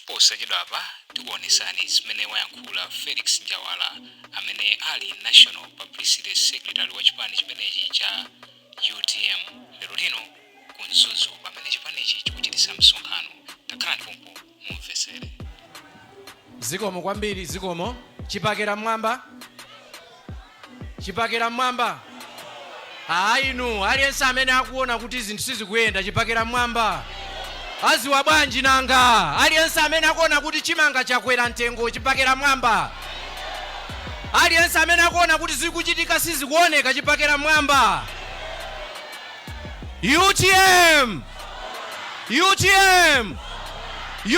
Posachedwapa tikuonesani zimene wayankhula Felix Njawala amene ali National Publicity Secretary wa chipani chimenechi cha utm lero lino ku Mzuzu pamene chipanichi chikuchititsa msonkhano. Takhalani pompo mumvetsere. Zikomo kwambiri, zikomo. Chipakera mmwamba, chipakera mmwamba. Ayi inu, aliyense amene akuona kuti zinthu sizikuyenda, chipakera mmwamba. Aziwa bwanji nanga? Aliyense amene akuona kuti chimanga chakwera mtengo, chipakera mmwamba. Aliyense amene akuona kuti zikuchitika sizikuoneka, chipakera mmwamba. UTM, UTM,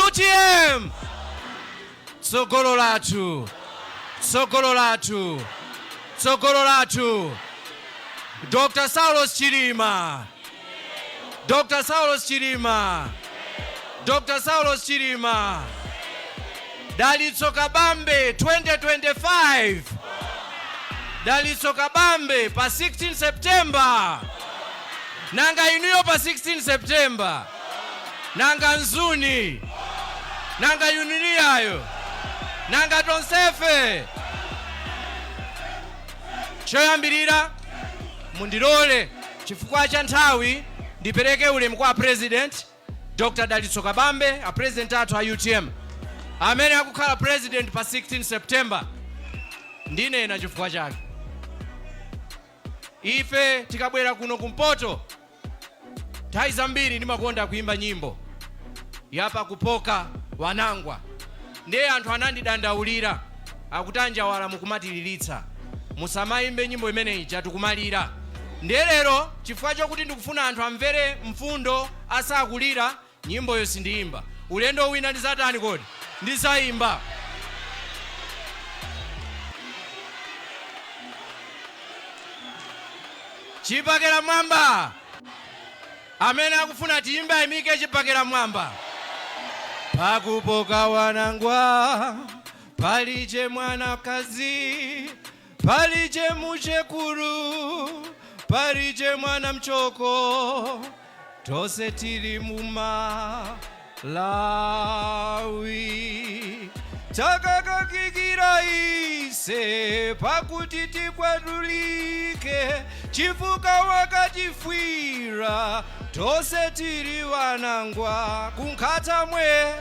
UTM. Tsogolo lathu, tsogolo lathu, tsogolo lathu. Dr. Saulos Chilima, Dr. Saulos Chilima, Dr. Saulos Chilima. Dalitso Kabambe 2025. Dalitso Kabambe pa 16 September. Nanga inuyo pa 16 September? Nanga Mzuni? Nanga Uniliyayo? Nanga tonsefe? Choyambirira mundilole chifukwa cha nthawi ndipereke ulemu kwa President Dr. Dalitso Kabambe, a President athu a UTM amene akukhala President pa 16 September. Ndinena chifukwa chake. Ife tikabwera kuno kumpoto, nthawi zambiri ndimakonda kuimba nyimbo yapa kupoka wanangwa. Ndiye anthu anandidandaulira akuti, "Anjawala, mukumatililitsa, musamayimbe nyimbo imeneyi, tikumalira." Ndiye lero chifukwa chokuti ndikufuna anthu amvere mfundo asakulira, nyimboyo sindiyimba. Ulendo wina ndizatani kodi? Ndizayimba. Chipakera mwamba. Amene akufuna tiyimbe ayimike chipakera mwamba. Pakupoka wanangwa, paliche mwanakazi, paliche muchekuru, paliche mwana mchoko, tose tiri muMalawi. Takakakikira ise pakuti tikwatulike, chifuka wakatifwira, tose tiri wanangwa. Kunkhata mwe,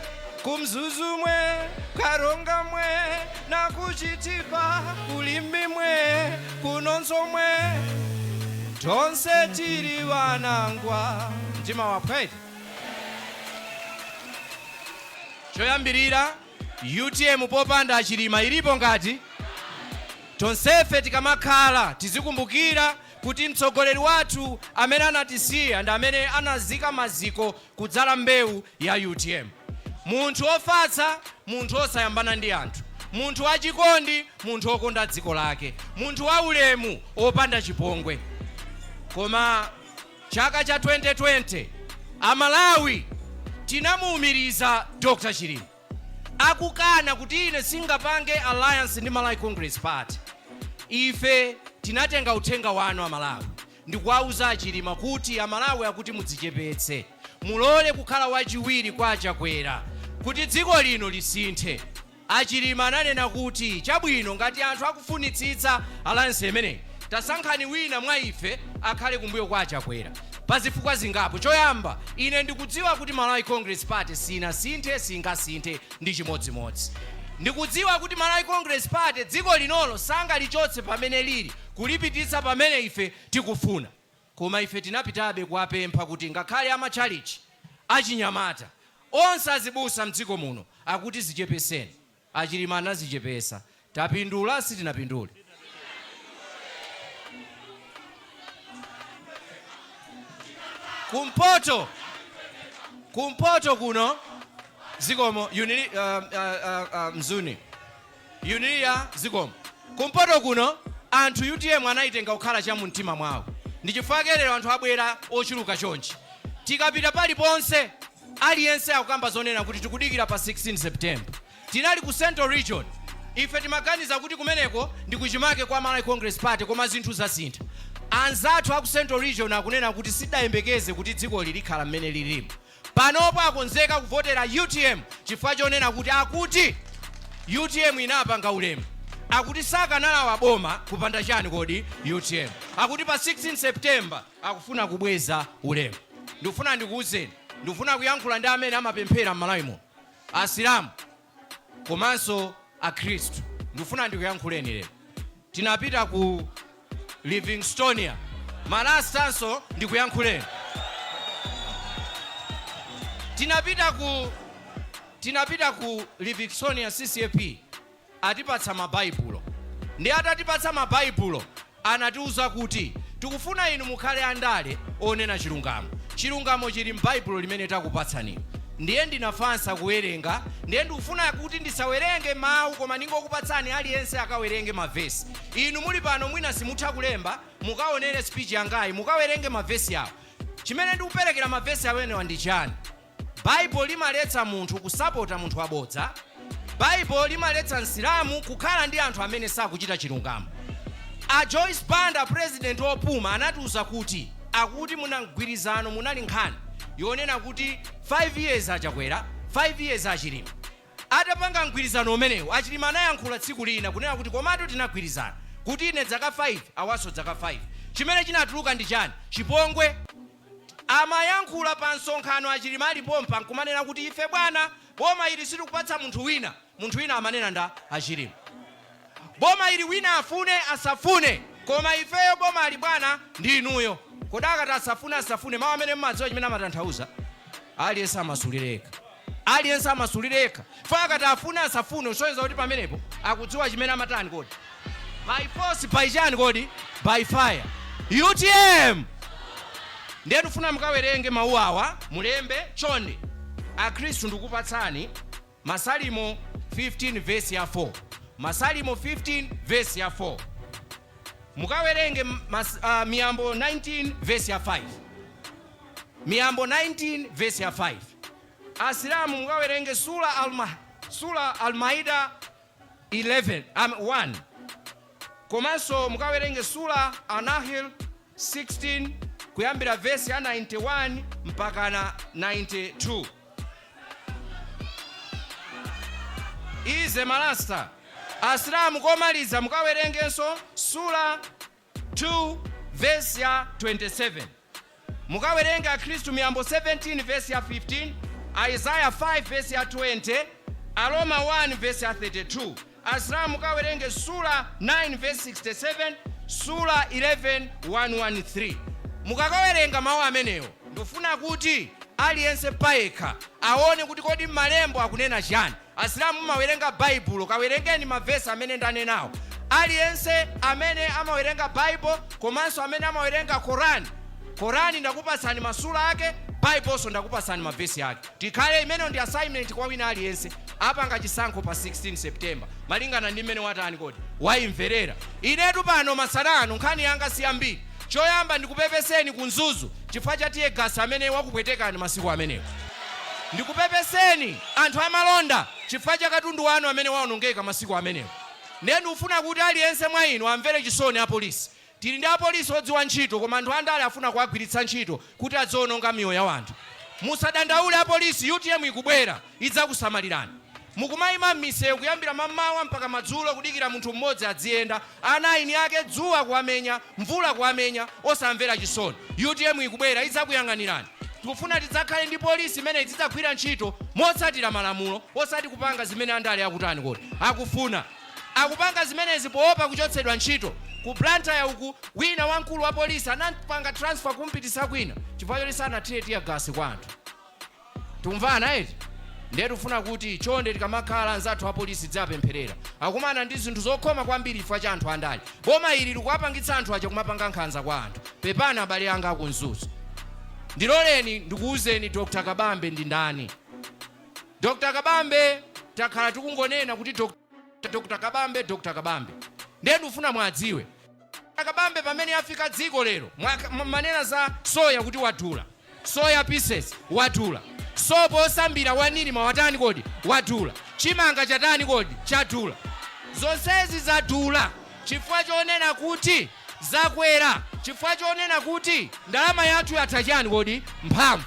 kumzuzu mwe, karonga mwe, na kuchitipa, kulimbi mwe, kunonso mwe, tonse tiri wanangwa. Mtima waphwete. Choyambirira, UTM popanda Achilima ilipo ngati? Tonsefe tikamakhala tizikumbukira kuti mtsogoleri wathu amene anatisiya ndi amene anazika maziko kudzala mbewu ya UTM. Munthu ofatsa, munthu osayambana ndi anthu, munthu wachikondi, munthu wokonda dziko lake, munthu waulemu, opanda chipongwe. Koma chaka cha 2020 Amalawi tinamuwumiriza Dr. Chilima akukana kuti ine singapange alliance ndi Malawi Congress Party. Ife tinatenga uthenga wanu Amalawi ndikuwauza Achilima kuti Amalawi akuti mudzichepetse, mulole kukhala wachiwiri kwa Achakwera kuti dziko lino lisinthe. Achilima ananena kuti chabwino, ngati anthu akufunitsitsa alliance imeneyi, tasankhani wina mwa ife akhale kumbuyo kwa Achakwera pa zifukwa zingapo. Choyamba, ine ndikudziwa kuti Malawi Congress Party sinasinthe, singasinthe, ndi chimodzimodzi. Ndikudziwa kuti Malawi Congress Party dziko linolo sangalichotse pamene lili kulipititsa pamene ife tikufuna. Koma ife tinapitabe kuwapempha kuti ngakhale amatchalichi, achinyamata, onse azibusa mdziko muno akuti zichepeseni. Achilima anazichepesa. Tapindula, sitinapindule? Kumpoto, kumpoto kuno, zikomo unili, Mzuni Unilia, zikomo. Kumpoto kuno anthu UTM anayitenga kukhala cha mumtima mwawo. Ndi chifukwa lero anthu abwera ochuluka chonchi. Tikapita paliponse, aliyense akukamba zonena kuti tikudikira pa 16 September. Tinali ku Central Region. Ife timaganiza kuti kumeneko ndi kuchimake kwa Malawi Congress Party, koma zinthu zasintha. Anzathu aku Central Region akunena kuti sidayembekeze kuti dzikoli likhala mmene lilimo. Panopo akonzeka kuvotera UTM chifukwa chonena kuti akuti UTM inapanga ulemu, akuti sakanalawa boma kupanda chani kodi? UTM. Akuti pa 16 September akufuna kubweza ulemu. Ndikufuna ndikuwuzeni, ndikufuna kuyankhula ndi amene amapemphera m'Malawi muno, Asilamu komanso Akhristu. Ndikufuna ndikuyankhuleni lero. Tinapita ku Livingstonia, malastanso ndikuyankhuleni. Tinapita ku Livingstonia CCAP, atipatsa mabaibulo. Ndi atatipatsa mabaibulo, anatiuza kuti tikufuna inu mukhale andale onena chilungamo. Chilungamo chili m'baibulo limene takupatsani. Ndiye ndinafansa kuwerenga. Ndiye ndikufuna kuti ndisawerenge mawu, koma ndingokupatsani, aliyense akawerenge mavesi. Inu muli pano, mwina simutha kulemba, mukaonere speech yangayi, mukawerenge mavesi awo. Chimene ndikuperekera mavesi amenewa ndi chani? Baibulo limaletsa munthu kusapota munthu wabodza. Baibulo limaletsa Msilamu kukhala ndi anthu amene sakuchita chilungamo. A Joyce Banda, president wopuma, anatiuza kuti akuti muna mgwirizano munali nkhani yonena kuti 5 years Achakwera, 5 years Achilima. Atapanga mgwirizano umenewu, Achilima anayankhula tsiku lina kunena kuti komatu tinagwirizana kuti ine zaka 5, awaso zaka 5. Chimene chinatuluka ndi chani? Chipongwe. Amayankhula pa msonkhano Achilima alipompa nkumanena kuti ife bwana, boma ili sitikupatsa munthu wina. Munthu wina amanena nda Achilima. Boma ili wina afune asafune, koma ifeyo boma ali bwana ndi inuyo. Kodi akati asafune asafune, mawu amene mmadziwa chimene amatanthauza? Aliyense amasulire yekha, aliyense amasulire yekha. Fa akati afune asafune, usonyeza kuti pamenepo akudziwa chimene amatani kodi? By force, by chani kodi? By fire, UTM. Ndiye ndifuna mukawerenge mawu awa, mulembe chonde. Akhristu, ndikupatsani Masalimo 15 verse ya 4. Masalimo 15 verse ya 4 mukawerenge. Miyambo 19 verse ya 5, Miyambo 19 verse ya 5. Asilamu, mukawerenge Sura Al-Maida 11 1, komanso mukawerenge Sura Anahil 16 kuyambira verse ya 91 mpaka na 92. Ize malasta. Asilamu, komaliza mukawerengenso Sura 2 verse ya 27. Mukawerenge Akhristu Miyambo 17 verse ya 15, Isaiah 5 verse ya 20, Aroma 1 verse ya 32. Asilamu, mukawerenge Sura 9 verse 67, Sura 11 113. Mukakawerenga mawu amenewo, ndikufuna kuti aliyense payekha aone kuti kodi malembo akunena chani. Asilamu, mumawerenga Baibulo, kawerengeni mavesi amene ndanenawo. Aliyense amene amawerenga Baibulo komanso amene amawerenga Korani, Korani ndakupatsani masula ake, Baibulo ndakupatsani mavesi ake. Tikhale imeneyo ndi assignment kwa wina aliyense. Apanga chisankho pa 16 September malingana ndi mmene watani kodi? Wayimverera. Inetu pano masana ano nkhani yanga si yambiri. Choyamba, ndikupepeseni ku Mzuzu chifukwa cha tear gas amene wakupwetekani masiku amenewo. Ndikupepeseni anthu amalonda chifukwa cha katundu wanu amene waonongeka masiku amenewo. Ndiye ndikufuna kuti aliyense mwa inu amvere chisoni apolisi. Tili ndi apolisi odziwa ntchito, koma anthu andale afuna kuwagwiritsa ntchito kuti adziononga miyoyo ya anthu. Musadandaule apolisi, UTM ikubwera, idzakusamalirani. Mukumayima m'misewu kuyambira mammawa mpaka madzulo kudikira munthu mmodzi adziyenda. Ana aini ake dzuwa kuwamenya, mvula kuwamenya, osamvera chisoni. UTM ikubwera, idzakuyang'anirani. Tikufuna tidzakhale ndi polisi imene izidzagwira ntchito motsatira malamulo, osati kupanga zimene andale akutani kodi? Akufuna. Akupanga zimenezi poopa kuchotsedwa ntchito. Ku Blantyre uku, wina wamkulu wa polisi anapanga transfer kumpitisa kwina chifukwa choti sanathire tear gas kwa anthu. Tumvana eti? Ndiye tikufuna kuti chonde, tikamakhala anzathu apolisi tidzapempherera. Akumana ndi zinthu zokhoma kwambiri chifukwa cha anthu andale. Boma ili likuwapangitsa anthu aja kumapanga nkhanza kwa anthu. Pepani abale anga aku Mzuzu. Ndiloleni ndikuwuzeni Dr Kabambe ndi ndani. Dr Kabambe, takhala tikungonena kuti Dr Kabambe, Dr Kabambe. Ndiye ndikufuna mwadziwe Kabambe pamene afika dziko lero. Manena za soya kuti wadula, soya pieces wadula, sopo osambira wanilima watani kodi? Wadula. Chimanga chatani kodi? Chadula. Zonsezi zadula chifukwa chonena kuti zakwera, chifukwa chonena kuti ndalama yathu yatha chani kodi? Mphamvu.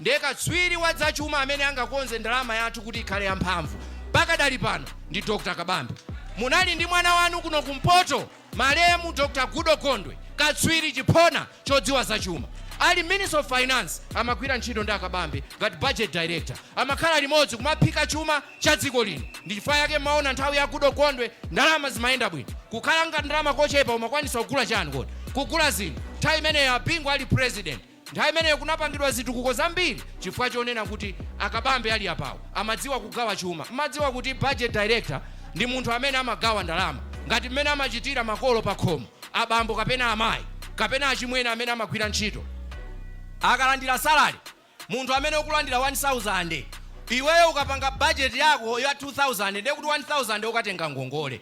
Ndiye katswiri wa zachuma amene angakonze ndalama yathu kuti ikhale yamphamvu pakadali pano ndi Dr Kabambe. Munali ndi mwana wanu kuno kumpoto, malemu Dr Goodall Gondwe, katswiri chiphona chodziwa zachuma. Ali Minister of Finance amagwira ntchito ndi Akabambe ngati budget director, amakhala limodzi kumaphika chuma cha dziko lino. Ndi chifukwa yake maona nthawi ya Goodall Gondwe ndalama zimayenda bwino, kukhala ngati ndalama kochepa umakwanisa kugula chani kodi? Kugula zinthu. Nthawi imeneyo Abingu ali president, nthawi imeneyo kunapangidwa zitukuko zambiri chifukwa chonena kuti Akabambe ali apawo amadziwa kugawa chuma. Mmadziwa kuti budget director ndi munthu amene amagawa ndalama ngati mmene amachitira makolo pa khomo, abambo kapena amayi kapena achimwene amene amagwira ntchito akalandira salary. Munthu amene ukulandira 1000, iweyo ukapanga budget yako ya 2000, ndiye kuti 1000 ukatenga ngongole.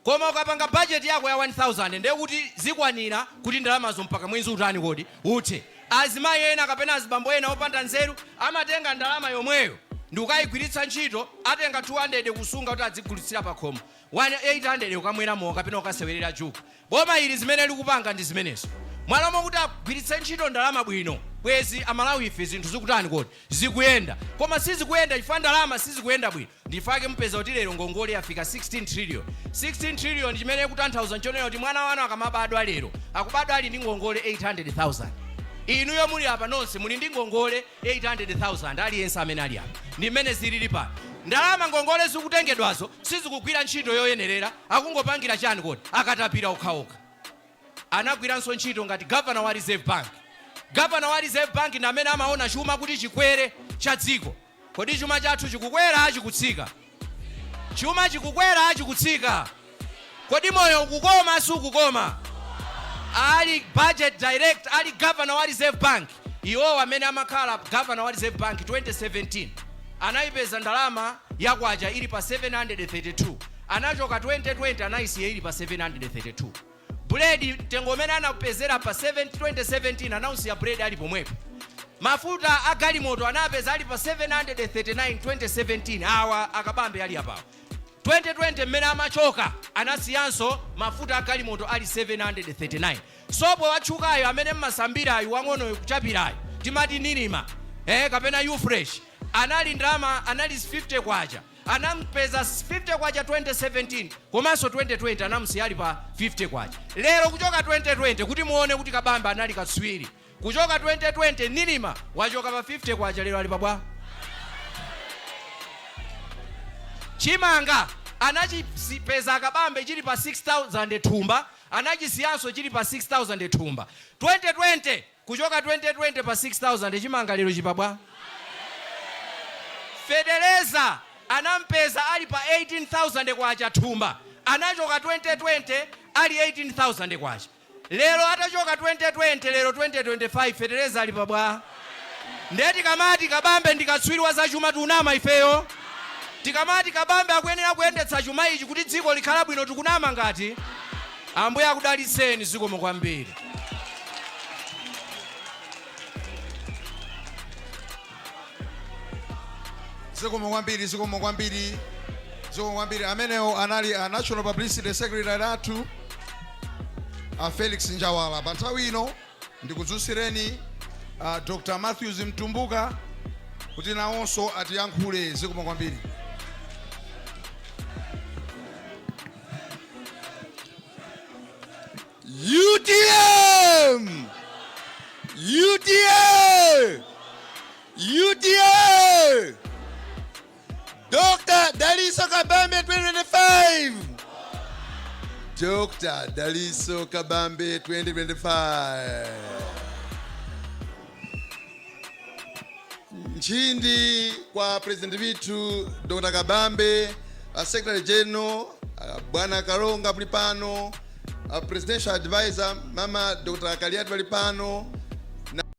Koma ukapanga budget yako ya 1000, ndiye kuti zikwanira kuti ndalamazo mpaka mwezi utani kodi? Uthe. Azimayi ena kapena azibambo ena opanda nzeru amatenga ndalama yomweyo ndi ukayigwiritsa ntchito. Atenga 200 kusunga kuti adzigulitsira pa khomo, 800 ukamwera mowa kapena ukasewerera juga. Boma ili zimene likupanga ndi zimenezo. Mwalomo kuti agwiritse ntchito ndalama bwino, bwezi Amalawi ife zinthu zikutani kodi? Zikuyenda. Koma sizikuyenda chifukwa ndalama sizikuyenda bwino. Ndifake mupeza kuti lero ngongole yafika 16 trillion. 16 trillion chimene kutanthauza nchonena kuti mwana wanu akamabadwa lero akubadwa ali ndi ngongole 800,000. Inuyo muli apa nonse muli ndi ngongole 800,000, aliyense amene ali apa. Ndi mmene zilili pano. Ndalama ngongole zikutengedwazo sizikugwira ntchito yoyenerera, akungopangira chani kodi? Akatapira okhaokha. Anagwiranso ntchito ngati governor wa Reserve Bank. Governor wa Reserve Bank ndi amene amaona chuma kuti chikwere cha dziko. Kodi chuma chathu chikukwera, chikutsika? Chuma chikukwera, chikutsika? Kodi moyo ukukoma, sukukoma? Ali budget director, ali governor wa Reserve Bank, iwowo amene amakhala governor wa Reserve Bank 2017 anayipeza ndalama yakwacha ili pa 732. Anachoka 2020 anayisiya ili pa 732. Buledi, mtengo umene anapezera pa 7 2017 anausiya buledi ali pomwepo. Mafuta a galimoto anapeza ali pa 739 2017, awa Akabambe ali apawa. 2020 mmene amachoka anasiyanso mafuta a galimoto ali 739. Sopo watchukayo amene mmasambirayo, wang'onoyo kuchapirayo, timati Nilima kapena Ufresh, anali ndalama anali 50 kwacha. Anampeza 50 kwacha 2017, komanso 2020 anamusiya ali pa 50 kwacha. Lero kuchoka 2020, kuti muone kuti Kabambe anali katswiri, kuchoka 2020 Nilima wachoka pa 50 kwacha, lero ali pabwa? Chimanga anachipeza Akabambe chili pa 6000 thumba, anachisiyanso chili pa 6000 thumba 2020. Kuchoka 2020 pa 6000 chimanga, lero chipabwa? Feteleza anampeza ali pa 18,000 kwacha thumba. Anachoka 2020 ali 18,000 kwacha. Lero atachoka 2020, lero 2025, feteleza ali pabwa? Ndiye tikamati Kabambe ndi katswiri wa zachuma, tikunama ifeyo? Tikamati Kabambe akuyenera kuyendetsa chuma ichi kuti dziko likhala bwino, tikunama ngati? Ambuye akudalitseni, zikomo kwambiri. Zikomo kwambiri, zikomo kwambiri, zikomo kwambiri. Amenewo anali a National Publicity Secretary athu, a Felix Njawala. Pa nthawi ino ndikudzutsireni Dr Matthews Mtumbuka kuti nawonso atiyankhule. Zikomo kwambiri. UTM! UTA! UTA! Dr. Daliso Kabambe 2025! Dr. Daliso Kabambe 2025. Nchindi kwa President withu Dr. Kabambe, a Secretary General Bwana Kalonga muli pano, a Presidential Advisor Mama Dr. Kaliati bali pano.